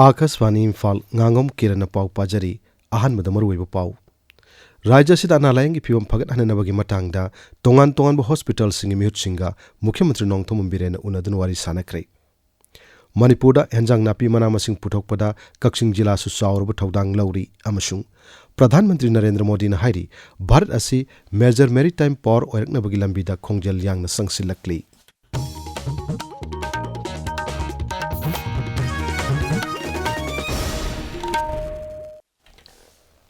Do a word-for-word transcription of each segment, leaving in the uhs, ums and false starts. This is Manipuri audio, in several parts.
ꯑꯥꯀꯥꯁꯕꯥꯅꯤ ꯏꯝꯐꯥꯜ, ꯉꯥꯉꯣꯝ ꯀꯤꯔꯟꯅ ꯄꯥꯎ ꯄꯥꯖꯔꯤ꯫ ꯑꯍꯥꯟꯕꯗ ꯃꯔꯨꯑꯣꯏꯕ ꯄꯥꯎ꯫ ꯔꯥꯖ꯭ꯌ ꯑꯁꯤꯗ ꯑꯅꯥ ꯂꯥꯌꯦꯡꯒꯤ ꯐꯤꯕꯝ ꯐꯒꯠꯍꯟꯅꯅꯕꯒꯤ ꯃꯇꯥꯡꯗ ꯇꯣꯉꯥꯟ ꯇꯣꯉꯥꯟꯕ ꯍꯣꯁꯄꯤꯇꯥꯜꯁꯤꯡꯒꯤ ꯃꯤꯍꯨꯠꯁꯤꯡꯒ ꯃꯨꯈ꯭ꯌ ꯃꯟꯇ꯭ꯔꯤ ꯅꯣꯡꯊꯣꯝꯕꯝ ꯕꯤꯔꯦꯟꯅ ꯎꯅꯗꯨꯅ ꯋꯥꯔꯤ ꯁꯥꯅꯈ꯭ꯔꯦ꯫ ꯃꯅꯤꯄꯨꯔꯗ ꯍꯦꯟꯖꯥꯡ ꯅꯥꯄꯤ ꯃꯅꯥ ꯃꯁꯤꯡ ꯄꯨꯊꯣꯛꯄꯗ ꯀꯛꯆꯤꯡ ꯖꯤꯂꯥꯁꯨ ꯆꯥꯎꯔꯕ ꯊꯧꯗꯥꯡ ꯂꯧꯔꯤ ꯑꯃꯁꯨꯡ ꯄ꯭ꯔꯙꯥꯟ ꯃꯟꯇ꯭ꯔꯤ ꯅꯔꯦꯟꯗ꯭ꯔ ꯃꯣꯗꯤꯅ ꯍꯥꯏꯔꯤ, ꯚꯥꯔꯠ ꯑꯁꯤ major maritime power ꯑꯣꯏꯔꯛꯅꯕꯒꯤ ꯂꯝꯕꯤꯗ ꯈꯣꯡꯖꯦꯜ ꯌꯥꯡꯅ ꯆꯪꯁꯤꯜꯂꯛꯂꯤ꯫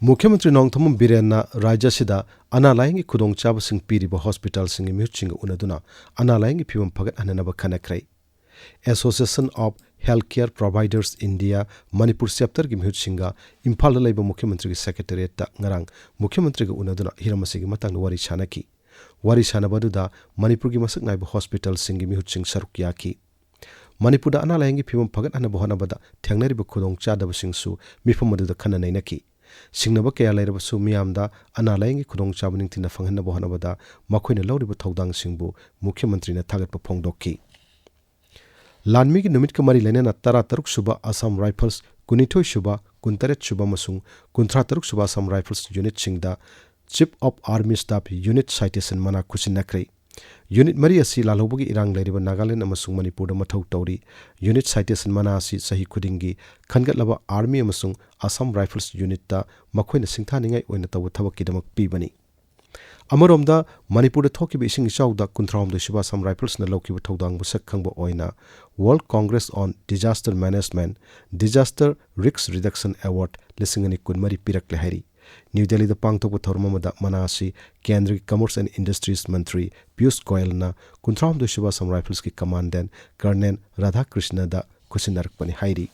ꯃꯨꯈ꯭ꯌ ꯃꯟꯇ꯭ꯔꯤ ꯅꯣꯡꯊꯣꯝꯕꯝ ꯕꯤꯔꯦꯟꯅ ꯔꯥꯖ꯭ꯌ ꯑꯁꯤꯗ ꯑꯅꯥ ꯂꯥꯌꯦꯡꯒꯤ ꯈꯨꯗꯣꯡꯆꯥꯕꯁꯤꯡ ꯄꯤꯔꯤꯕ ꯍꯣꯁꯄꯤꯇꯥꯜꯁꯤꯡꯒꯤ ꯃꯤꯍꯨꯠꯁꯤꯡꯒ ꯎꯅꯗꯨꯅ ꯑꯅꯥ ꯂꯥꯌꯦꯡꯒꯤ ꯐꯤꯕꯝ ꯐꯒꯠꯍꯟꯅꯅꯕ ꯈꯟꯅꯈ꯭ꯔꯦ꯫ Association of Healthcare Providers India Manipur ꯆꯦꯞꯇꯔꯒꯤ ꯃꯤꯍꯨꯠꯁꯤꯡꯒ ꯏꯝꯐꯥꯜꯗ ꯂꯩꯕ ꯃꯨꯈ꯭ꯌ ꯃꯟꯇ꯭ꯔꯤꯒꯤ ꯁꯦꯀ꯭ꯔꯦꯇꯦꯔꯤꯌꯦꯠꯇ ꯉꯔꯥꯡ ꯃꯨꯈ꯭ꯌ ꯃꯟꯇ꯭ꯔꯤꯒ ꯎꯅꯗꯨꯅ ꯍꯤꯔꯝ ꯑꯁꯤꯒꯤ ꯃꯇꯥꯡꯗ ꯋꯥꯔꯤ ꯁꯥꯅꯈꯤ꯫ ꯋꯥꯔꯤ ꯁꯥꯅꯕ ꯑꯗꯨꯗ ꯃꯅꯤꯄꯨꯔꯒꯤ ꯃꯁꯛ ꯅꯥꯏꯕ ꯍꯣꯁꯄꯤꯇꯥꯜꯁꯤꯡꯒꯤ ꯃꯤꯍꯨꯠꯁꯤꯡ ꯁꯔꯨꯛ ꯌꯥꯈꯤ꯫ ꯃꯅꯤꯄꯨꯔꯗ ꯑꯅꯥ ꯂꯥꯌꯦꯡꯒꯤ ꯐꯤꯕꯝ ꯐꯒꯠꯍꯟꯅꯕ ꯍꯣꯠꯅꯕꯗ ꯊꯦꯡꯅꯔꯤꯕ ꯈꯨꯗꯣꯡꯆꯥꯗꯕꯁꯤꯡꯁꯨ ꯃꯤꯐꯝ ꯑꯗꯨꯗ ꯈꯟꯅ ꯅꯩꯅꯈꯤ꯫ ꯁꯤꯡꯅꯕ ꯀꯌꯥ ꯂꯩꯔꯕꯁꯨ ꯃꯤꯌꯥꯝꯗ ꯑꯅꯥ ꯂꯥꯌꯦꯡꯒꯤ ꯈꯨꯗꯣꯡꯆꯥꯕ ꯅꯤꯡꯊꯤꯅ ꯐꯪꯍꯟꯅꯕ ꯍꯣꯠꯅꯕꯗ ꯃꯈꯣꯏꯅ ꯂꯧꯔꯤꯕ ꯊꯧꯗꯥꯡꯁꯤꯡꯕꯨ ꯃꯨꯈ꯭ꯌ ꯃꯟꯇ꯭ꯔꯤꯅ ꯊꯥꯒꯠꯄ ꯐꯣꯡꯗꯣꯛꯈꯤ꯫ ꯂꯥꯟꯃꯤꯒꯤ ꯅꯨꯃꯤꯠꯀ ꯃꯔꯤ ꯂꯩꯅꯅ ꯇꯔꯥꯇꯔꯨꯛ ꯁꯨꯕ ꯑꯁꯥꯝ ꯔꯥꯏꯐꯜꯁ, ꯀꯨꯟꯅꯤꯊꯣꯏ ꯁꯨꯕ, ꯀꯨꯟꯇꯔꯦꯠ ꯁꯨꯕ ꯑꯃꯁꯨꯡ ꯀꯨꯟꯊ꯭ꯔꯥ ꯇꯔꯨꯛ ꯁꯨꯕ ꯑꯁꯥꯝ ꯔꯥꯏꯐꯜꯁ ꯌꯨꯅꯤꯠꯁꯤꯡꯗ Chief of Army Staff Unit Citation ꯃꯅꯥ ꯈꯨꯠꯁꯤꯟꯅꯈ꯭ꯔꯦ꯫ ꯌꯨꯅꯤꯠ ꯃꯔꯤ ꯑꯁꯤ ꯂꯥꯜꯍꯧꯕꯒꯤ ꯏꯔꯥꯡ ꯂꯩꯔꯤꯕ ꯅꯥꯒꯥꯂꯦꯟꯗ ꯑꯃꯁꯨꯡ ꯃꯅꯤꯄꯨꯔꯗ ꯃꯊꯧ ꯇꯧꯔꯤ꯫ ꯌꯨꯅꯤꯠ ꯁꯥꯏꯇꯦꯁꯟ ꯃꯅꯥ ꯑꯁꯤ ꯆꯍꯤ ꯈꯨꯗꯤꯡꯒꯤ ꯈꯟꯒꯠꯂꯕ ꯑꯥꯔꯃꯤ ꯑꯃꯁꯨꯡ ꯑꯁꯥꯝ ꯔꯥꯏꯐꯜꯁ ꯌꯨꯅꯤꯠꯇ ꯃꯈꯣꯏꯅ ꯁꯤꯡꯊꯥꯅꯤꯡꯉꯥꯏ ꯑꯣꯏꯅ ꯇꯧꯕ ꯊꯕꯛꯀꯤꯗꯃꯛ ꯄꯤꯕꯅꯤ꯫ ꯑꯃꯔꯣꯝꯗ, ꯃꯅꯤꯄꯨꯔꯗ ꯊꯣꯛꯈꯤꯕ ꯏꯁꯤꯡ ꯏꯆꯥꯎꯗ ꯀꯨꯟꯊ꯭ꯔꯥꯍꯨꯝꯗꯣꯏ ꯁꯨꯕ ꯑꯁꯥꯝ ꯔꯥꯏꯐꯜꯁꯅ ꯂꯧꯈꯤꯕ ꯊꯧꯗꯥꯡꯕꯨ ꯁꯛ ꯈꯪꯕ ꯑꯣꯏꯅ World Congress on Disaster Management Disaster Risk Reduction Award ꯂꯤꯁꯤꯡ ꯑꯅꯤ ꯀꯨꯟꯃꯔꯤ ꯄꯤꯔꯛꯂꯦ ꯍꯥꯏꯔꯤ꯫ ꯅ꯭ꯌꯨ ꯗꯦꯜꯂꯤꯗ ꯄꯥꯡꯊꯣꯛꯄ ꯊꯧꯔꯝ ꯑꯃꯗ ꯃꯅꯥ ꯑꯁꯤ ꯀꯦꯟꯗ꯭ꯔꯒꯤ Commerce and Industries ꯃꯟꯇ꯭ꯔꯤ ꯄꯤꯌꯨꯁ ꯒꯣꯌꯜꯅ ꯀꯨꯟꯊ꯭ꯔꯥꯍꯨꯝꯗꯣꯏ ꯁꯨꯕ ꯑꯁꯥꯝ ꯔꯥꯏꯐꯜꯁꯀꯤ ꯀꯃꯥꯟꯗꯦꯟ ꯀꯔꯅꯦꯜ ꯔꯥꯙꯥꯀ꯭ꯔꯤꯁꯅꯗ ꯈꯨꯠꯁꯤꯟꯅꯔꯛꯄꯅꯤ ꯍꯥꯏꯔꯤ꯫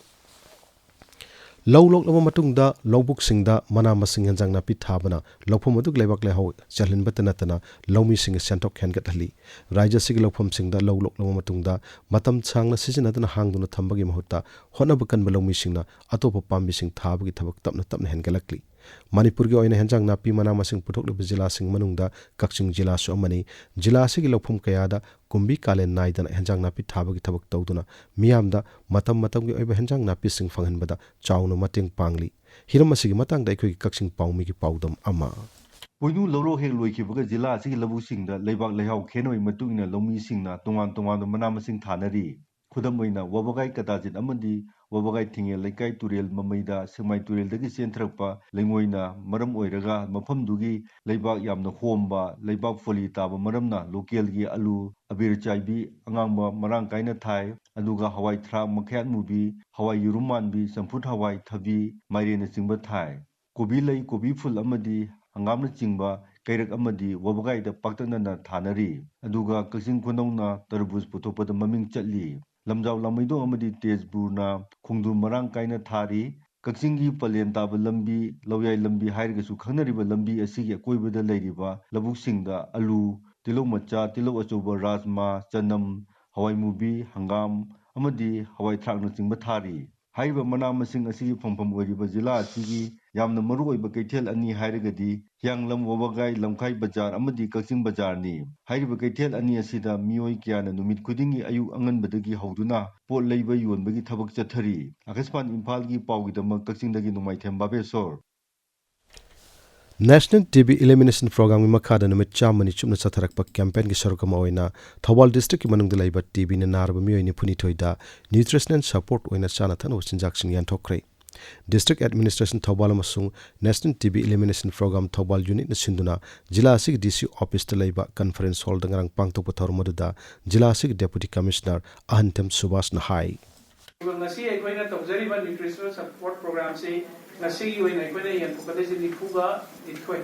ꯂꯧ ꯂꯣꯛꯂꯕ ꯃꯇꯨꯡꯗ ꯂꯧꯕꯨꯛꯁꯤꯡꯗ ꯃꯅꯥ ꯃꯁꯤꯡ, ꯍꯦꯟꯖꯥꯡ ꯅꯥꯄꯤ ꯊꯥꯕꯅ ꯂꯧꯐꯝ ꯑꯗꯨꯒꯤ ꯂꯩꯕꯥꯛ ꯂꯩꯍꯥꯎ ꯆꯦꯜꯍꯟꯕꯇ ꯅꯠꯇꯅ ꯂꯧꯃꯤꯁꯤꯡꯒꯤ ꯁꯦꯟꯊꯣꯛ ꯍꯦꯟꯒꯠꯍꯜꯂꯤ꯫ ꯔꯥꯖ꯭ꯌ ꯑꯁꯤꯒꯤ ꯂꯧꯐꯝꯁꯤꯡꯗ ꯂꯧ ꯂꯣꯛꯂꯕ ꯃꯇꯨꯡꯗ ꯃꯇꯝ ꯁꯥꯡꯅ ꯁꯤꯖꯤꯟꯅꯗꯅ ꯍꯥꯡꯗꯨꯅ ꯊꯝꯕꯒꯤ ꯃꯍꯨꯠꯇ ꯍꯣꯠꯅꯕ ꯀꯟꯕ ꯂꯧꯃꯤꯁꯤꯡꯅ ꯑꯇꯣꯞꯄ ꯄꯥꯝꯕꯤꯁꯤꯡ ꯊꯥꯕꯒꯤ ꯊꯕꯛ ꯇꯞꯅ ꯇꯞꯅ ꯍꯦꯟꯒꯠꯂꯛꯂꯤ꯫ ꯃꯅꯤꯄꯨꯔꯒꯤ ꯑꯣꯏꯅ ꯍꯦꯟꯖꯥꯡ ꯅꯥꯄꯤ ꯃꯅꯥ ꯃꯁꯤꯡ ꯄꯨꯊꯣꯛꯂꯤꯕ ꯖꯤꯂꯥꯁꯤꯡ ꯃꯅꯨꯡꯗ ꯀꯛꯆꯤꯡ ꯖꯤꯂꯥꯁꯨ ꯑꯃꯅꯤ꯫ ꯖꯤꯂꯥ ꯑꯁꯤꯒꯤ ꯂꯧꯐꯝ ꯀꯌꯥꯗ ꯀꯨꯝꯕꯤ ꯀꯥꯂꯦꯟ ꯅꯥꯏꯗꯅ ꯍꯦꯟꯖꯥꯡ ꯅꯥꯄꯤ ꯊꯥꯕꯒꯤ ꯊꯕꯛ ꯇꯧꯗꯨꯅ ꯃꯤꯌꯥꯝꯗ ꯃꯇꯝ ꯃꯇꯝꯒꯤ ꯑꯣꯏꯕ ꯍꯦꯟꯖꯥꯡ ꯅꯥꯄꯤꯁꯤꯡ ꯐꯪꯍꯟꯕꯗ ꯆꯥꯎꯅ ꯃꯇꯦꯡ ꯄꯥꯡꯂꯤ꯫ ꯍꯤꯔꯝ ꯑꯁꯤꯒꯤ ꯃꯇꯥꯡꯗ ꯑꯩꯈꯣꯏꯒꯤ ꯀꯛꯆꯤꯡ ꯄꯥꯎꯃꯤꯒꯤ ꯄꯥꯎꯗꯝ ꯑꯃ꯫ ꯄꯣꯏꯅꯨ ꯂꯧꯔꯣꯛ ꯍꯦꯛ ꯂꯣꯏꯈꯤꯕꯒ ꯖꯤꯂꯥ ꯑꯁꯤꯒꯤ ꯂꯧꯕꯨꯛꯁꯤꯡꯗ ꯂꯩꯕꯥꯛ ꯂꯩꯍꯥꯎ ꯈꯦꯠꯅꯕꯒꯤ ꯃꯇꯨꯡ ꯏꯟꯅ ꯂꯧꯃꯤꯁꯤꯡꯅ ꯇꯣꯉꯥꯟ ꯇꯣꯉꯥꯟꯕ ꯃꯅꯥ ꯃꯁꯤꯡ ꯊꯥꯅꯔꯤ꯫ ꯈꯨꯗꯝ ꯑꯣꯏꯅ, ꯋꯥꯕꯒꯥꯏ ꯀꯗꯥꯖꯤꯠ ꯑꯃꯗꯤ ꯋꯥꯕꯒꯥꯏ ꯊꯤꯡꯉꯦꯜ ꯂꯩꯀꯥꯏ ꯇꯨꯔꯦꯜ ꯃꯃꯩꯗ ꯁꯦꯛꯃꯥꯏ ꯇꯨꯔꯦꯜꯗꯒꯤ ꯆꯦꯟꯊꯔꯛꯄ ꯂꯩꯉꯣꯏꯅ ꯃꯔꯝ ꯑꯣꯏꯔꯒ ꯃꯐꯝꯗꯨꯒꯤ ꯂꯩꯕꯥꯛ ꯌꯥꯝꯅ ꯍꯣꯝꯕ, ꯂꯩꯕꯥꯛ ꯐꯣꯂꯤ ꯇꯥꯕ ꯃꯔꯝꯅ ꯂꯣꯀꯦꯜꯒꯤ ꯑꯂꯨ, ꯑꯕꯤꯔ ꯆꯥꯏꯕꯤ, ꯑꯉꯥꯡꯕ ꯃꯔꯥꯡ ꯀꯥꯏꯅ ꯊꯥꯏ꯫ ꯑꯗꯨꯒ ꯍꯋꯥꯏ ꯊ꯭ꯔꯥꯛ, ꯃꯈꯌꯥꯠ ꯃꯨꯕꯤ, ꯍꯋꯥꯏ ꯌꯦꯔꯨꯝ ꯃꯥꯟꯕꯤ, ꯆꯝꯐꯨꯠ ꯍꯋꯥꯏ, ꯊꯕꯤ, ꯃꯥꯏꯔꯦꯟꯅꯆꯤꯡꯕ ꯊꯥꯏ꯫ ꯀꯣꯕꯤ ꯂꯩ, ꯀꯣꯕꯤ ꯐꯨꯜ ꯑꯃꯗꯤ ꯍꯪꯒꯥꯝꯅꯆꯤꯡꯕ ꯀꯩꯔꯛ ꯑꯃꯗꯤ ꯋꯥꯕꯒꯥꯏꯗ ꯄꯥꯛꯇꯛꯅꯅ ꯊꯥꯅꯔꯤ꯫ ꯑꯗꯨꯒ ꯀꯛꯆꯤꯡ ꯈꯨꯅꯧꯅ ꯇꯔꯕꯨꯖ ꯄꯨꯊꯣꯛꯄꯗ ꯃꯃꯤꯡ ꯆꯠꯂꯤ꯫ ꯂꯝꯖꯥꯎ ꯂꯥꯃꯩꯗꯣꯡ ꯑꯃꯗꯤ ꯇꯦꯖꯄꯨꯔꯅ ꯈꯣꯡꯗ꯭ꯔꯨꯝ ꯃꯔꯥꯡ ꯀꯥꯏꯅ ꯊꯥꯔꯤ꯫ ꯀꯛꯆꯤꯡꯒꯤ ꯄꯂꯦꯟ ꯇꯥꯕ ꯂꯝꯕꯤ, ꯂꯧꯌꯥꯏ ꯂꯝꯕꯤ ꯍꯥꯏꯔꯒꯁꯨ ꯈꯪꯅꯔꯤꯕ ꯂꯝꯕꯤ ꯑꯁꯤꯒꯤ ꯑꯀꯣꯏꯕꯗ ꯂꯩꯔꯤꯕ ꯂꯧꯕꯨꯛꯁꯤꯡꯗ ꯑꯂꯨ, ꯇꯤꯜꯍꯧ ꯃꯆꯥ, ꯇꯤꯜꯍꯧ ꯑꯆꯧꯕ, ꯔꯥꯖꯃꯥ, ꯆꯅꯝ, ꯍꯋꯥꯏ ꯃꯨꯕꯤ, ꯍꯪꯒꯥꯝ ꯑꯃꯗꯤ ꯍꯋꯥꯏ ꯊ꯭ꯔꯥꯛꯅꯆꯤꯡꯕ ꯊꯥꯔꯤ꯫ ꯍꯥꯏꯔꯤꯕ ꯃꯅꯥ ꯃꯁꯤꯡ ꯑꯁꯤꯒꯤ ꯐꯪꯐꯝ ꯑꯣꯏꯔꯤꯕ ꯖꯤꯂꯥ ꯑꯁꯤꯒꯤ ꯌꯥꯝꯅ ꯃꯔꯨꯑꯣꯏꯕ ꯀꯩꯊꯦꯜ ꯑꯅꯤ ꯍꯥꯏꯔꯒꯗꯤ ꯍꯤꯌꯥꯡꯂꯝ ꯋꯥꯕꯒꯥꯏ ꯂꯝꯈꯥꯏ ꯕꯖꯥꯔ ꯑꯃꯗꯤ ꯀꯛꯆꯤꯡ ꯕꯖꯥꯔꯅꯤ꯫ ꯍꯥꯏꯔꯤꯕ ꯀꯩꯊꯦꯜ ꯑꯅꯤ ꯑꯁꯤꯗ ꯃꯤꯑꯣꯏ ꯀꯌꯥꯅ ꯅꯨꯃꯤꯠ ꯈꯨꯗꯤꯡꯒꯤ ꯑꯌꯨꯛ ꯑꯉꯟꯕꯗꯒꯤ ꯍꯧꯗꯨꯅ ꯄꯣꯠ ꯂꯩꯕ ꯌꯣꯟꯕꯒꯤ ꯊꯕꯛ ꯆꯠꯊꯔꯤ꯫ ꯑꯥꯀꯥꯁꯕꯥꯅꯤ ꯏꯝꯐꯥꯜꯒꯤ ꯄꯥꯎꯒꯤꯗꯃꯛ ꯀꯛꯆꯤꯡꯗꯒꯤ ꯅꯣꯡꯃꯥꯏꯊꯦꯝ ꯕꯥꯕꯦꯁꯣꯔ꯫ National T B Elimination Programꯒꯤ ꯃꯈꯥꯗ ꯅꯨꯃꯤꯠ ꯆꯥꯝꯃꯅꯤ ꯆꯨꯞꯅ ꯆꯠꯊꯔꯛꯄ campaignꯒꯤ ꯁꯔꯨꯛ ꯑꯃ ꯑꯣꯏꯅ ꯊꯧꯕꯥꯜ districtꯀꯤ ꯃꯅꯨꯡꯗ ꯂꯩꯕ T Bꯅ ꯅꯥꯔꯕ ꯃꯤꯑꯣꯏ ꯅꯤꯐꯨꯅꯤꯊꯣꯏꯗ nutritional support ꯑꯣꯏꯅ ꯆꯥꯅ ꯊꯛꯅꯕ ꯆꯤꯟꯖꯥꯛꯁꯤꯡ ꯌꯦꯟꯊꯣꯛꯈ꯭ꯔꯦ꯫ District Administration ꯊꯧꯕꯥꯜ ꯑꯃꯁꯨꯡ National T B Elimination Program Thoubal unitꯅ ꯁꯤꯟꯗꯨꯅ ꯖꯤꯂꯥ ꯑꯁꯤꯒꯤ D C officeꯇ ꯂꯩꯕ conference hallꯗ ꯉꯔꯥꯡ ꯄꯥꯡꯊꯣꯛꯄ ꯊꯧꯔꯝ ꯑꯗꯨꯗ ꯖꯤꯂꯥ ꯑꯁꯤꯒꯤ Deputy Commissioner ꯑꯍꯟꯊꯦꯝ ꯁꯨꯕꯥꯁꯅ ꯍꯥꯏ꯫ ꯑꯗꯨꯒ ꯉꯁꯤ ꯑꯩꯈꯣꯏꯅ ꯇꯧꯖꯔꯤꯕ nutritional support programꯁꯤ ꯉꯁꯤꯒꯤ ꯑꯣꯏꯅ ꯑꯩꯈꯣꯏꯅ ꯌꯦꯟꯊꯣꯛꯀꯗꯣꯏꯁꯦ ꯅꯤꯐꯨꯒ ꯅꯤꯊꯣꯏ꯫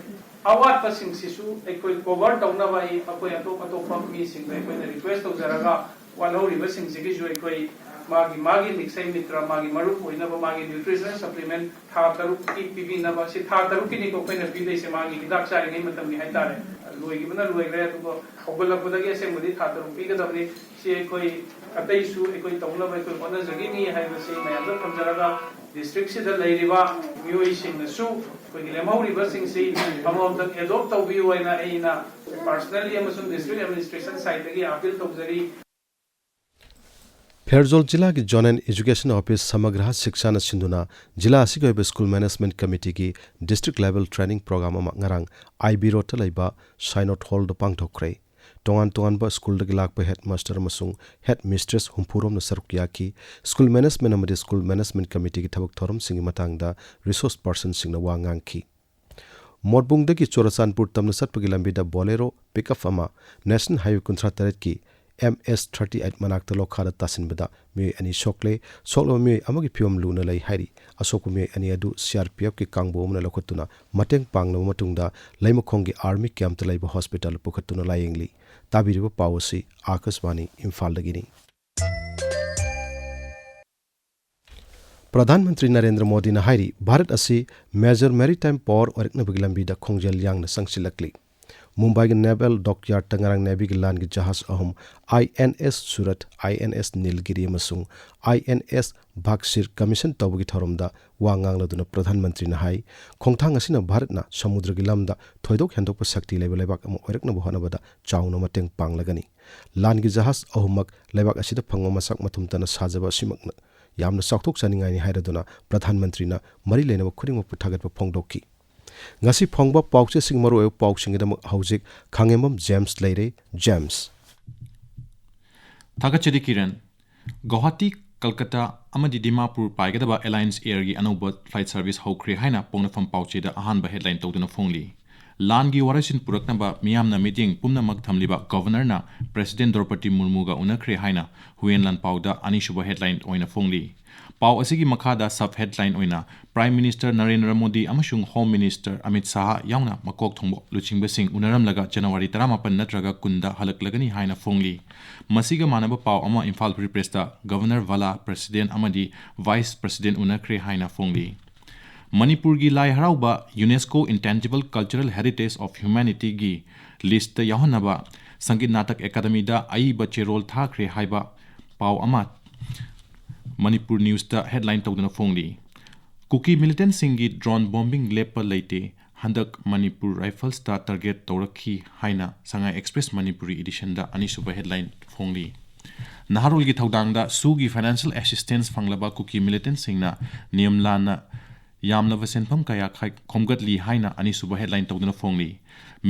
ꯑꯋꯥꯠꯄꯁꯤꯡꯁꯤꯁꯨ ꯑꯩꯈꯣꯏ cover ꯇꯧꯅꯕ ꯑꯩ, ꯑꯩꯈꯣꯏ ꯑꯇꯣꯞ ꯑꯇꯣꯞꯄ ꯃꯤꯁꯤꯡꯗ ꯑꯩꯈꯣꯏꯅ request ꯇꯧꯖꯔꯒ ꯋꯥꯠꯍꯧꯔꯤꯕꯁꯤꯡꯁꯤꯒꯤꯁꯨ ꯑꯩꯈꯣꯏ ꯃꯥꯒꯤ, ꯃꯥꯒꯤ ꯅꯤꯛꯁꯩ ꯃꯤꯇ꯭ꯔ, ꯃꯥꯒꯤ ꯃꯔꯨꯞ ꯑꯣꯏꯅꯕ ꯃꯥꯒꯤ nutritional supplement ꯊꯥ ꯇꯔꯨꯛꯀꯤ ꯄꯤꯕꯤꯅꯕ, ꯁꯤ ꯊꯥ ꯇꯔꯨꯛꯀꯤꯅꯤꯀꯣ ꯑꯩꯈꯣꯏꯅ ꯄꯤꯗꯣꯏꯁꯦ, ꯃꯥꯒꯤ ꯍꯤꯗꯥꯛ ꯆꯥꯔꯤꯉꯩ ꯃꯇꯝꯒꯤ ꯍꯥꯏꯇꯥꯔꯦ꯫ ꯂꯣꯏꯈꯤꯕꯅ ꯂꯣꯏꯈ꯭ꯔꯦ, ꯑꯗꯨꯒ ꯍꯧꯒꯠꯂꯛꯄꯗꯒꯤ ꯑꯁꯦꯡꯕꯗꯤ ꯊꯥ ꯇꯔꯨꯛ ꯄꯤꯒꯗꯕꯅꯤ꯫ ꯁꯤ ꯑꯩꯈꯣꯏ ꯑꯇꯩꯁꯨ ꯑꯩꯈꯣꯏ ꯇꯧꯅꯕ ꯑꯩꯈꯣꯏ ꯍꯣꯠꯅꯖꯒꯅꯤ ꯍꯥꯏꯕꯁꯤ ꯃꯌꯥꯝꯗ ꯊꯝꯖꯔꯒ, ꯗꯤꯁꯇ꯭ꯔꯤꯛꯁꯤꯗ ꯂꯩꯔꯤꯕ ꯃꯤꯑꯣꯏꯁꯤꯡꯅꯁꯨ ꯑꯩꯈꯣꯏꯒꯤ ꯂꯦꯝꯍꯧꯔꯤꯕꯁꯤꯡꯁꯤ ꯑꯃꯔꯣꯝꯗ ꯑꯦꯗꯣꯞ ꯇꯧꯕꯤꯌꯨ ꯍꯥꯏꯅ ꯑꯩꯅ ꯄꯔꯁꯅꯦꯜꯂꯤ ꯑꯃꯁꯨꯡ ꯗꯤꯁꯇ꯭ꯔꯤꯛ ꯑꯦꯗꯃꯤꯅꯤꯁꯇ꯭ꯔꯦꯁꯟ ꯁꯥꯏꯠꯇꯒꯤ ꯑꯥꯄꯤꯜ ꯇꯧꯖꯔꯤ꯫ ꯐꯦꯔꯖꯣꯜ ꯖꯤꯂꯥꯒꯤ ꯖꯣꯅꯦꯜ ꯑꯦꯖꯨꯀꯦꯁꯟ ꯑꯣꯐꯤꯁ ꯁꯃꯒ꯭ꯔꯍ ꯁꯤꯛꯁꯥꯅ ꯁꯤꯟꯗꯨꯅ ꯖꯤꯂꯥ ꯑꯁꯤꯒꯤ ꯑꯣꯏꯕ ꯁ꯭ꯀꯨꯜ ꯃꯦꯅꯦꯖꯃꯦꯟꯠ ꯀꯃꯤꯇꯤꯒꯤ ꯗꯤꯁꯇ꯭ꯔꯤꯛ ꯂꯦꯚꯦꯜ ꯇ꯭ꯔꯦꯅꯤꯡ ꯄ꯭ꯔꯣꯒ꯭ꯔꯥꯝ ꯑꯃ ꯉꯔꯥꯡ ꯑꯥꯏ ꯕꯤ ꯔꯣꯗꯇ ꯂꯩꯕ ꯁꯥꯏꯅꯣꯠ ꯍꯣꯜꯗ ꯄꯥꯡꯊꯣꯛꯈ꯭ꯔꯦ꯫ ꯇꯣꯉꯥꯟ ꯇꯣꯉꯥꯟꯕ ꯁ꯭ꯀꯨꯜꯗꯒꯤ ꯂꯥꯛꯄ ꯍꯦꯗ ꯃꯥꯁꯇꯔ ꯑꯃꯁꯨꯡ ꯍꯦꯗ ꯃꯤꯁꯇ꯭ꯔꯦꯁ ꯍꯨꯝꯐꯨꯔꯣꯝꯅ ꯁꯔꯨꯛ ꯌꯥꯈꯤ꯫ ꯁ꯭ꯀꯨꯜ ꯃꯦꯅꯦꯖꯃꯦꯟꯠ ꯑꯃꯗꯤ ꯁ꯭ꯀꯨꯜ ꯃꯦꯅꯦꯖꯃꯦꯟꯠ ꯀꯃꯤꯇꯤꯒꯤ ꯊꯕꯛ ꯊꯧꯔꯝꯁꯤꯡꯒꯤ ꯃꯇꯥꯡꯗ ꯔꯤꯁꯣꯔꯁ ꯄꯔꯁꯟꯁꯤꯡꯅ ꯋꯥ ꯉꯥꯡꯈꯤ꯫ ꯃꯣꯠꯕꯨꯡꯗꯒꯤ ꯆꯨꯔꯆꯥꯟꯄꯨꯔ ꯇꯝꯅ ꯆꯠꯄꯒꯤ ꯂꯝꯕꯤꯗ ꯕꯣꯂꯦꯔꯣ ꯄꯤꯛꯑꯞ ꯑꯃ ꯅꯦꯁꯅꯦꯜ ꯍꯥꯏꯋꯦ ꯀꯨꯟꯊ꯭ꯔꯥ ꯇꯔꯦꯠꯀꯤ ꯑꯦꯝ ꯑꯦꯁ ꯊꯥꯔꯇꯤ ꯑꯩꯠ ꯃꯅꯥꯛꯇ ꯂꯣꯈꯥꯗ ꯇꯥꯁꯤꯟꯕꯗ ꯃꯤꯑꯣꯏ ꯑꯅꯤ ꯁꯣꯛꯂꯦ꯫ ꯁꯣꯛꯂꯕ ꯃꯤꯑꯣꯏ ꯑꯃꯒꯤ ꯐꯤꯕꯝ ꯂꯨꯅ ꯂꯩ ꯍꯥꯏꯔꯤ꯫ ꯑꯁꯣꯛꯄ ꯃꯤꯑꯣꯏ ꯑꯅꯤ ꯑꯗꯨ ꯁꯤ ꯑꯥꯔ ꯄꯤ ꯑꯦꯐꯀꯤ ꯀꯥꯡꯕꯨ ꯑꯃꯅ ꯂꯧꯈꯠꯇꯨꯅ ꯃꯇꯦꯡ ꯄꯥꯡꯂꯕ ꯃꯇꯨꯡꯗ ꯂꯩꯃꯈꯣꯡꯒꯤ ꯑꯥꯔꯃꯤ ꯀꯦꯝꯞꯇ ꯂꯩꯕ ꯍꯣꯁꯄꯤꯇꯥꯜꯗ ꯄꯨꯈꯠꯇꯨꯅ ꯂꯥꯌꯦꯡꯂꯤ꯫ ꯇꯥꯕꯤꯔꯤꯕ ꯄꯥꯎ ꯑꯁꯤ ꯑꯥꯀꯥꯁꯕꯥꯅꯤ ꯏꯝꯐꯥꯜꯗꯒꯤꯅꯤ꯫ ꯄ꯭ꯔꯙꯥꯟ ꯃꯟꯇ꯭ꯔꯤ ꯅꯔꯦꯟꯗ꯭ꯔ ꯃꯣꯗꯤꯅ ꯍꯥꯏꯔꯤ, ꯚꯥꯔꯠ ꯑꯁꯤ ꯃꯦꯖꯔ ꯃꯦꯔꯤꯇꯥꯏꯝ ꯄꯥꯋꯔ ꯑꯣꯏꯔꯛꯅꯕꯒꯤ ꯂꯝꯕꯤꯗ ꯈꯣꯡꯖꯦꯜ ꯌꯥꯡꯅ ꯆꯪꯁꯤꯜꯂꯛꯂꯤ꯫ ꯃꯨꯝꯕꯥꯏꯒꯤ ꯅꯦꯚꯦꯜ ꯗꯣꯛꯌꯥꯔꯗꯇ ꯉꯔꯥꯡ ꯅꯦꯚꯤꯒꯤ ꯂꯥꯟꯒꯤ ꯖꯍꯥꯖ ꯑꯍꯨꯝ, ꯑꯥꯏ and S Surat, I and ꯑꯦꯁ ꯅꯤꯜꯒꯤꯔꯤ ꯑꯃꯁꯨꯡ ꯑꯥꯏ ꯑꯦꯟ ꯑꯦꯁ ꯚꯥꯒꯁꯤꯔ, ꯀꯃꯤꯁꯟ ꯇꯧꯕꯒꯤ ꯊꯧꯔꯝꯗ ꯋꯥ ꯉꯥꯡꯂꯗꯨꯅ ꯄ꯭ꯔꯙꯥꯟ ꯃꯟꯇ꯭ꯔꯤꯅ ꯍꯥꯏ, ꯈꯣꯡꯊꯥꯡ ꯑꯁꯤꯅ ꯚꯥꯔꯠꯅ ꯁꯃꯨꯗ꯭ꯔꯒꯤ ꯂꯝꯗ ꯊꯣꯏꯗꯣꯛ ꯍꯦꯟꯗꯣꯛꯄ ꯁꯛꯇꯤ ꯂꯩꯕ ꯂꯩꯕꯥꯛ ꯑꯃ ꯑꯣꯏꯔꯛꯅꯕ ꯍꯣꯠꯅꯕꯗ ꯆꯥꯎꯅ ꯃꯇꯦꯡ ꯄꯥꯡꯂꯒꯅꯤ꯫ ꯂꯥꯟꯒꯤ ꯖꯍꯥꯖ ꯑꯍꯨꯝꯃꯛ ꯂꯩꯕꯥꯛ ꯑꯁꯤꯗ ꯐꯪꯕ ꯃꯆꯥꯛ ꯃꯊꯨꯝꯇꯅ ꯁꯥꯖꯕ ꯑꯁꯤꯃꯛꯅ ꯌꯥꯝꯅ ꯆꯥꯎꯊꯣꯛꯆꯅꯤꯡꯉꯥꯏꯅꯤ ꯍꯥꯏꯔꯗꯨꯅ ꯄ꯭ꯔꯙꯥꯟ ꯃꯟꯇ꯭ꯔꯤꯅ ꯃꯔꯤ ꯂꯩꯅꯕ ꯈꯨꯗꯤꯡꯃꯛꯄꯨ ꯊꯥꯒꯠꯄ ꯐꯣꯡꯗꯣꯛꯈꯤ꯫ ꯉꯁꯤ ꯐꯣꯡꯕ ꯄꯥꯎꯆꯦꯁꯤꯡ ꯃꯔꯨꯑꯣꯏꯕ ꯄꯥꯎꯁꯤꯡꯒꯤꯗꯃꯛ ꯍꯧꯖꯤꯛ ꯈꯥꯉꯦꯝꯕꯝ ꯖꯦꯝꯁ ꯂꯩꯔꯦ꯫ ꯖꯦꯝꯁ꯫ ꯊꯥꯒꯠꯆꯔꯤ ꯀꯤꯔꯟ꯫ ꯒꯧꯍꯥꯇꯤ, ꯀꯜꯀꯇꯥ ꯑꯃꯗꯤ ꯗꯤꯃꯥꯄꯨꯔ ꯄꯥꯏꯒꯗꯕ ꯑꯦꯂꯥꯏꯟꯁ ꯑꯦꯌꯔꯒꯤ ꯑꯅꯧꯕ ꯐ꯭ꯂꯥꯏꯠ ꯁꯔꯚꯤꯁ ꯍꯧꯈ꯭ꯔꯦ ꯍꯥꯏꯅ ꯄꯣꯛꯅꯐꯝ ꯄꯥꯎꯆꯦꯗ ꯑꯍꯥꯟꯕ ꯍꯦꯗꯂꯥꯏꯟ ꯇꯧꯗꯨꯅ ꯐꯣꯡꯂꯤ꯫ ꯂꯥꯟꯒꯤ ꯋꯥꯔꯣꯏꯁꯤꯟ ꯄꯨꯔꯛꯅꯕ ꯃꯤꯌꯥꯝꯅ ꯃꯤꯠꯌꯦꯡ ꯄꯨꯝꯅꯃꯛ ꯊꯝꯂꯤꯕ ꯒꯚꯔꯅꯔꯅ ꯄ꯭ꯔꯦꯁꯤꯗꯦꯟꯠ ꯗ꯭ꯔꯧꯄꯗꯤ ꯃꯨꯔꯃꯨꯒ ꯎꯅꯈ꯭ꯔꯦ ꯍꯥꯏꯅ ꯍꯨꯌꯦꯟ ꯂꯥꯟꯄꯥꯎꯗ ꯑꯅꯤꯁꯨꯕ ꯍꯦꯗꯂꯥꯏꯟ ꯑꯣꯏꯅ ꯐꯣꯡꯂꯤ꯫ ꯄꯥꯎ ꯑꯁꯤꯒꯤ ꯃꯈꯥꯗ ꯁꯕ ꯍꯦꯗꯂꯥꯏꯟ ꯑꯣꯏꯅ ꯄ꯭ꯔꯥꯏꯝ ꯃꯤꯅꯤꯁꯇꯔ ꯅꯔꯦꯟꯗ꯭ꯔ ꯃꯣꯗꯤ ꯑꯃꯁꯨꯡ ꯍꯣꯝ ꯃꯤꯅꯤꯁꯇꯔ ꯑꯃꯤꯠ ꯁꯥꯍ ꯌꯥꯎꯅ ꯃꯀꯣꯛ ꯊꯣꯡꯕ ꯂꯨꯆꯤꯡꯕꯁꯤꯡ ꯎꯅꯔꯝꯂꯒ ꯖꯅꯋꯥꯔꯤ ꯇꯔꯥꯃꯥꯄꯟ ꯅꯠꯇ꯭ꯔꯒ ꯀꯨꯟꯗ ꯍꯜꯂꯛꯂꯒꯅꯤ ꯍꯥꯏꯅ ꯐꯣꯡꯂꯤ꯫ ꯃꯁꯤꯒ ꯃꯥꯟꯅꯕ ꯄꯥꯎ ꯑꯃ ꯏꯝꯐꯥꯜ ꯐ꯭ꯔꯤ ꯄ꯭ꯔꯦꯁꯇ ꯒꯚꯔꯅꯔ ꯚꯥꯂꯥ, ꯄ꯭ꯔꯦꯁꯤꯗꯦꯟꯠ ꯑꯃꯗꯤ ꯚꯥꯏꯁ ꯄ꯭ꯔꯦꯁꯤꯗꯦꯟꯠ ꯎꯅꯈ꯭ꯔꯦ ꯍꯥꯏꯅ ꯐꯣꯡꯂꯤ꯫ ꯃꯅꯤꯄꯨꯔꯒꯤ ꯂꯥꯏ ꯍꯔꯥꯎꯕ UNESCO intangible cultural heritage of ꯍ꯭ꯌꯨꯃꯦꯅꯤꯇꯤꯒꯤ ꯂꯤꯁꯇ ꯌꯥꯎꯍꯟꯅꯕ ꯁꯪꯒꯤꯠ ꯅꯥꯇꯛ ꯑꯦꯀꯥꯗꯃꯤꯗ ꯑꯏꯕ ꯆꯦꯔꯣꯜ ꯊꯥꯈ꯭ꯔꯦ ꯍꯥꯏꯕ ꯄꯥꯎ ꯑꯃ ꯃꯅꯤꯄꯨꯔ ꯅ꯭ꯌꯨꯁꯇ ꯍꯦꯗꯂꯥꯏꯟ ꯇꯧꯗꯨꯅ ꯐꯣꯡꯂꯤ꯫ ꯀꯨꯀꯤ ꯃꯤꯂꯤꯇꯦꯟꯁꯤꯡꯒꯤ ꯗ꯭ꯔꯣꯟ ꯕꯣꯝꯕꯤꯡ ꯂꯦꯞꯄ ꯂꯩꯇꯦ, ꯍꯟꯗꯛ ꯃꯅꯤꯄꯨꯔ ꯔꯥꯏꯐꯜꯁꯇ ꯇꯥꯔꯒꯦꯠ ꯇꯧꯔꯛꯈꯤ ꯍꯥꯏꯅ ꯁꯉꯥꯏ ꯑꯦꯛꯁꯄ꯭ꯔꯦꯁ ꯃꯅꯤꯄꯨꯔꯤ ꯏꯗꯤꯁꯟꯗ ꯑꯅꯤꯁꯨꯕ ꯍꯦꯗꯂꯥꯏꯟ ꯐꯣꯡꯂꯤ꯫ ꯅꯍꯥꯔꯣꯜꯒꯤ ꯊꯧꯗꯥꯡꯗ ꯁꯨꯒꯤ ꯐꯥꯏꯅꯥꯟꯁꯤꯌꯦꯜ ꯑꯦꯁꯤꯁꯇꯦꯟꯁ ꯐꯪꯂꯕ ꯀꯨꯀꯤ ꯃꯤꯂꯤꯇꯦꯟꯁꯤꯡꯅ ꯅꯤꯌꯝ ꯂꯥꯟꯅ ꯌꯥꯝꯂꯕ ꯁꯦꯟꯐꯝ ꯀꯌꯥ ꯈꯥꯏ-, ꯈꯣꯝꯒꯠꯂꯤ ꯍꯥꯏꯅ ꯑꯅꯤꯁꯨꯕ ꯍꯦꯗꯂꯥꯏꯟ ꯇꯧꯗꯨꯅ ꯐꯣꯡꯂꯤ꯫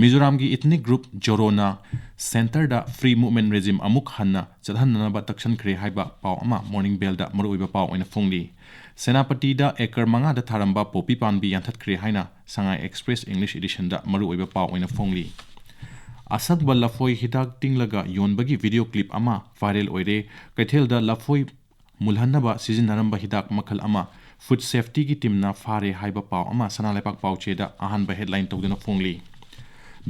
ꯃꯤꯖꯣꯔꯥꯝꯒꯤ ꯏꯊꯅꯤꯛ ꯒ꯭ꯔꯨꯞ ꯖꯣꯔꯣꯅ ꯁꯦꯟꯇꯔꯗ ꯐ꯭ꯔꯤ ꯃꯨꯚꯃꯦꯟ ꯔꯦꯖꯤꯝ ꯑꯃꯨꯛ ꯍꯟꯅ ꯆꯠꯍꯟꯅꯅꯕ ꯇꯛꯁꯟꯈ꯭ꯔꯦ ꯍꯥꯏꯕ ꯄꯥꯎ ꯑꯃ ꯃꯣꯔꯅꯤꯡ ꯕꯦꯜꯗ ꯃꯔꯨꯑꯣꯏꯕ ꯄꯥꯎ ꯑꯣꯏꯅ ꯐꯣꯡꯂꯤ꯫ ꯁꯦꯅꯥꯄꯇꯤꯗ ꯑꯦꯀꯔ ꯃꯉꯥꯗ ꯊꯥꯔꯝꯕ ꯄꯣꯄꯤ ꯄꯥꯝꯕꯤ ꯌꯥꯟꯊꯠꯈ꯭ꯔꯦ ꯍꯥꯏꯅ ꯁꯉꯥꯏ ꯑꯦꯛꯁꯄ꯭ꯔꯦꯁ ꯏꯪꯂꯤꯁ ꯏꯗꯤꯁꯟꯗ ꯃꯔꯨꯑꯣꯏꯕ ꯄꯥꯎ ꯑꯣꯏꯅ ꯐꯣꯡꯂꯤ꯫ ꯑꯁꯪꯕ ꯂꯐꯣꯏ ꯍꯤꯗꯥꯛ ꯇꯤꯡꯂꯒ ꯌꯣꯟꯕꯒꯤ ꯚꯤꯗꯤꯑꯣ ꯀ꯭ꯂꯤꯞ ꯑꯃ ꯚꯥꯏꯔꯦꯜ ꯑꯣꯏꯔꯦ꯫ ꯀꯩꯊꯦꯜꯗ ꯂꯐꯣꯏ ꯃꯨꯜꯍꯟꯅꯕ ꯁꯤꯖꯤꯟꯅꯔꯝꯕ ꯍꯤꯗꯥꯛ ꯃꯈꯜ ꯑꯃ ꯐꯨꯗ ꯁꯦꯐꯇꯤꯒꯤ ꯇꯤꯝꯅ ꯐꯥꯔꯦ ꯍꯥꯏꯕ ꯄꯥꯎ ꯑꯃ ꯁꯅꯥ ꯂꯩꯕꯥꯛ ꯄꯥꯎꯆꯦꯗ ꯑꯍꯥꯟꯕ ꯍꯦꯗꯂꯥꯏꯟ ꯇꯧꯗꯨꯅ ꯐꯣꯡꯂꯤ꯫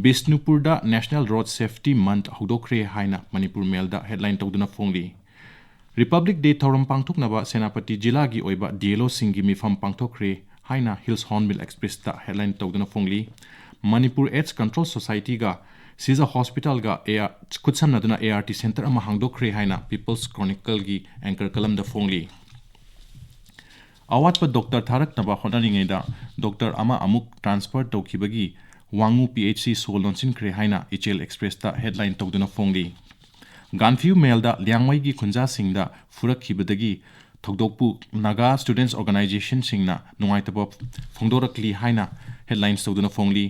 ꯕꯤꯁꯅꯨꯄꯨꯔꯗ ꯅꯦꯁꯅꯦꯜ ꯔꯣꯗ ꯁꯦꯐꯇꯤ ꯃꯟꯊ ꯍꯧꯗꯣꯛꯈ꯭ꯔꯦ ꯍꯥꯏꯅ ꯃꯅꯤꯄꯨꯔ ꯃꯦꯜꯗ ꯍꯦꯗꯂꯥꯏꯟ ꯇꯧꯗꯨꯅ ꯐꯣꯡꯂꯤ꯫ ꯔꯤꯄꯕ꯭ꯂꯤꯛ ꯗꯦ ꯊꯧꯔꯝ ꯄꯥꯡꯊꯣꯛꯅꯕ ꯁꯦꯅꯥꯄꯇꯤ ꯖꯤꯂꯥꯒꯤ ꯑꯣꯏꯕ ꯗꯤ ꯑꯦꯜ ꯑꯣꯁꯤꯡꯒꯤ ꯃꯤꯐꯝ ꯄꯥꯡꯊꯣꯛꯈ꯭ꯔꯦ ꯍꯥꯏꯅ ꯍꯤꯜꯁ ꯍꯣꯔꯟꯕꯤꯜ ꯑꯦꯛꯁꯄ꯭ꯔꯦꯁꯇ ꯍꯦꯗꯂꯥꯏꯟ ꯇꯧꯗꯨꯅ ꯐꯣꯡꯂꯤ꯫ ꯃꯅꯤꯄꯨꯔ ꯑꯦꯗꯁ ꯀꯟꯇ꯭ꯔꯣꯜ ꯁꯣꯁꯥꯏꯇꯤꯒ ꯁꯤꯖ ꯍꯣꯁꯄꯤꯇꯥꯜꯒ ꯑꯦ-, ꯈꯨꯠꯁꯝꯅꯗꯨꯅ ꯑꯦ ꯑꯥꯔ ꯇꯤ ꯁꯦꯟꯇꯔ ꯑꯃ ꯍꯥꯡꯗꯣꯛꯈ꯭ꯔꯦ ꯍꯥꯏꯅ ꯄꯤꯄꯜꯁ ꯀ꯭ꯔꯣꯅꯤꯀꯜꯒꯤ ꯑꯦꯡꯀꯔ ꯀꯂꯝꯗ ꯐꯣꯡꯂꯤ꯫ ꯑꯋꯥꯠꯄ ꯗꯣꯛꯇꯔ ꯊꯥꯔꯛꯅꯕ ꯍꯣꯠꯅꯔꯤꯉꯩꯗ ꯗꯣꯛꯇꯔ ꯑꯃ ꯑꯃꯨꯛ ꯇ꯭ꯔꯥꯟꯁꯐꯔ ꯇꯧꯈꯤꯕꯒꯤ ꯋꯥꯉꯨ ꯄꯤ ꯑꯩꯆ ꯁꯤ ꯁꯣ ꯂꯣꯟꯁꯤꯟꯈ꯭ꯔꯦ ꯍꯥꯏꯅ ꯏꯆꯦꯜ ꯑꯦꯛꯁꯄ꯭ꯔꯦꯁꯇ ꯍꯦꯗꯂꯥꯏꯟ ꯇꯧꯗꯨꯅ ꯐꯣꯡꯂꯤ꯫ ꯒꯥꯟꯐꯤꯌꯨ ꯃꯦꯜꯗ ꯂꯤꯌꯥꯡꯃꯩꯒꯤ ꯈꯨꯟꯖꯥꯁꯤꯡꯗ ꯐꯨꯔꯛꯈꯤꯕꯗꯒꯤ ꯊꯧꯗꯣꯛꯄꯨ ꯅꯥꯒꯥ ꯁ꯭ꯇꯨꯗꯦꯟꯠꯁ ꯑꯣꯔꯒꯅꯥꯏꯖꯦꯁꯟꯁꯤꯡꯅ ꯅꯨꯡꯉꯥꯏꯇꯕ ꯐꯣꯡꯗꯣꯔꯛꯂꯤ ꯍꯥꯏꯅ ꯍꯦꯗꯂꯥꯏꯟꯁ ꯇꯧꯗꯨꯅ ꯐꯣꯡꯂꯤ꯫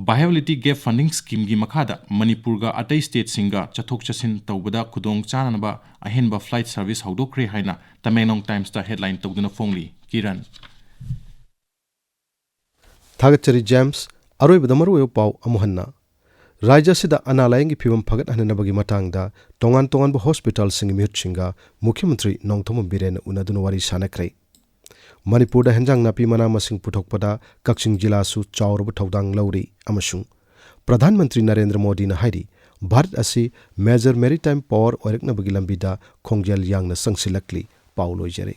ꯚꯥꯏꯑꯦꯕꯤꯂꯤꯇꯤ ꯒꯦꯞ ꯐꯟꯗꯤꯡ ꯁ꯭ꯀꯤꯝꯒꯤ ꯃꯈꯥꯗ ꯃꯅꯤꯄꯨꯔꯒ ꯑꯇꯩ ꯁ꯭ꯇꯦꯠꯁꯤꯡꯒ ꯆꯠꯊꯣꯛ ꯆꯠꯁꯤꯟ ꯇꯧꯕꯗ ꯈꯨꯗꯣꯡ ꯆꯥꯅꯅꯕ ꯑꯍꯦꯟꯕ ꯐ꯭ꯂꯥꯏꯠ ꯁꯔꯚꯤꯁ ꯍꯧꯗꯣꯛꯈ꯭ꯔꯦ ꯍꯥꯏꯅ ꯇꯃꯦꯡꯂꯣꯡ ꯇꯥꯏꯝꯁꯇ ꯍꯦꯗꯂꯥꯏꯟ ꯇꯧꯗꯨꯅ ꯐꯣꯡꯂꯤ꯫ ꯀꯤꯔꯟ꯫ ꯊꯥꯒꯠꯆꯔꯤ ꯖꯦꯝꯁ꯫ ꯑꯔꯣꯏꯕꯗ ꯃꯔꯨꯑꯣꯏꯕ ꯄꯥꯎ ꯑꯃꯨꯛ ꯍꯟꯅ꯫ ꯔꯥꯖ꯭ꯌ ꯑꯁꯤꯗ ꯑꯅꯥ ꯂꯥꯌꯦꯡꯒꯤ ꯐꯤꯕꯝ ꯐꯒꯠꯍꯟꯅꯕꯒꯤ ꯃꯇꯥꯡꯗ ꯇꯣꯉꯥꯟ ꯇꯣꯉꯥꯟꯕ ꯍꯣꯁꯄꯤꯇꯥꯜꯁꯤꯡꯒꯤ ꯃꯤꯍꯨꯠꯁꯤꯡꯒ ꯃꯨꯈ꯭ꯌ ꯃꯟꯇ꯭ꯔꯤ ꯅꯣꯡꯊꯣꯝꯕꯝ ꯕꯤꯔꯦꯟꯅ ꯎꯅꯗꯨꯅ ꯋꯥꯔꯤ ꯁꯥꯅꯈ꯭ꯔꯦ꯫ ꯃꯅꯤꯄꯨꯔꯗ ꯍꯦꯟꯖꯥꯡ ꯅꯥꯄꯤ ꯃꯅꯥ ꯃꯁꯤꯡ ꯄꯨꯊꯣꯛꯄꯗ ꯀꯛꯆꯤꯡ ꯖꯤꯂꯥꯁꯨ ꯆꯥꯎꯔꯕ ꯊꯧꯗꯥꯡ ꯂꯧꯔꯤ ꯑꯃꯁꯨꯡ ꯄ꯭ꯔꯙꯥꯟ ꯃꯟꯇ꯭ꯔꯤ ꯅꯔꯦꯟꯗ꯭ꯔ ꯃꯣꯗꯤꯅ ꯍꯥꯏꯔꯤ, ꯚꯥꯔꯠ ꯑꯁꯤ major maritime power ꯑꯣꯏꯔꯛꯅꯕꯒꯤ ꯂꯝꯕꯤꯗ ꯈꯣꯡꯖꯦꯜ ꯌꯥꯡꯅ ꯆꯪꯁꯤꯜꯂꯛꯂꯤ꯫ ꯄꯥꯎ ꯂꯣꯏꯖꯔꯦ꯫